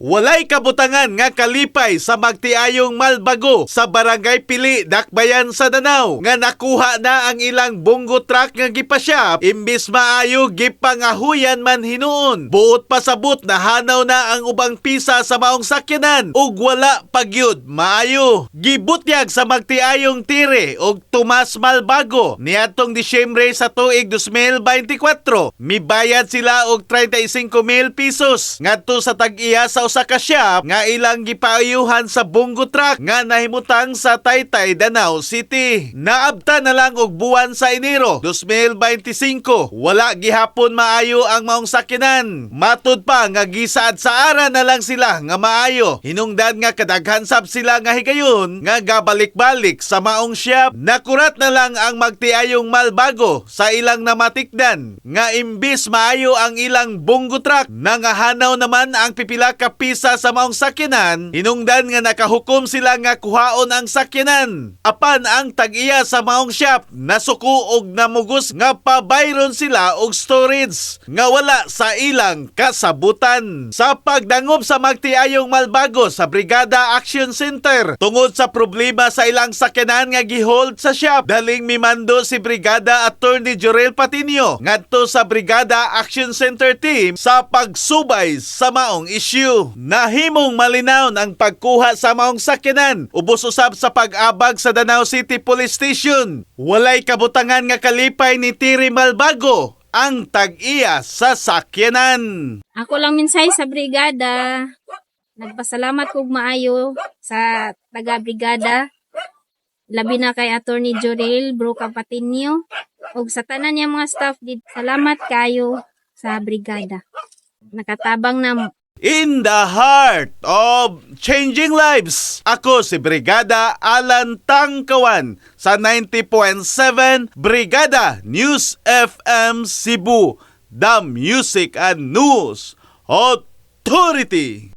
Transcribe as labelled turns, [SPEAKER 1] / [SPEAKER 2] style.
[SPEAKER 1] Walay kabutangan nga kalipay sa magtiayong Malbago sa Barangay Pili, Dakbayan sa Danao nga nakuha na ang ilang bongo truck nga gipa-shop, imbis maayo, gipangahuyan man hinuon. Buot pasabot, nahanaw na ang ubang pisa sa maong sakyanan ug wala pagyud maayo. Gibutyag sa magtiayong Tire og Tomas Malbago niadtong Disyembre sa tuig 2024. Mibayad sila og 35,000 pesos ngadto sa tag-iya sa usa ka shop nga ilang gipaayuhan sa bongo truck nga nahimutang sa Taytay, Danao City. Naabta na lang og buwan sa Enero 2025. Wala gihapon maayo ang maong sakyanan. Matud pa nga gisaad sa ara na lang sila nga maayo. Hinungdan nga kadaghan sab sila nga higayon nga gabalik-balik sa maong shop. Nakurat na lang ang magtiayong Malbago sa ilang namatikdan nga imbis maayo ang ilang bongo truck, nangahanaw naman ang pipila ka pisa sa maong sakyanan. Hinungdan nga nakahukom sila nga kuhaon ang sakyanan. Apan ang tag-iya sa maong shop nasuko og namugos nga pabayron sila og storage nga wala sa ilang kasabutan. Sa pagdangop sa magtiayong Malbago sa Brigada Action Center tungod sa problema sa ilang sakyanan nga gihold sa shop, daling mimando si Brigada Attorney Jorel Patinio ngadto sa Brigada Action Center team sa pagsubay sa maong issue. Nahimong malinaw ang pagkuha sa maong sakyanan ubos usab sa pag-abag sa Danao City Police Station. Walay kabutangan nga kalipay ni Tiri Malbago, ang tag-iya sa sakyanan.
[SPEAKER 2] Ako lang mensahe sa brigada. Nagpasalamat kog maayo sa taga-brigada. Labi na kay Attorney Jorel Bro Capatinio ug sa tanan niya mga staff dito. Salamat kayo sa brigada. Nakatabang na.
[SPEAKER 1] In the heart of changing lives. Ako si Brigada Alan Tangkawan sa 90.7 Brigada News FM Cebu, the Music and News Authority.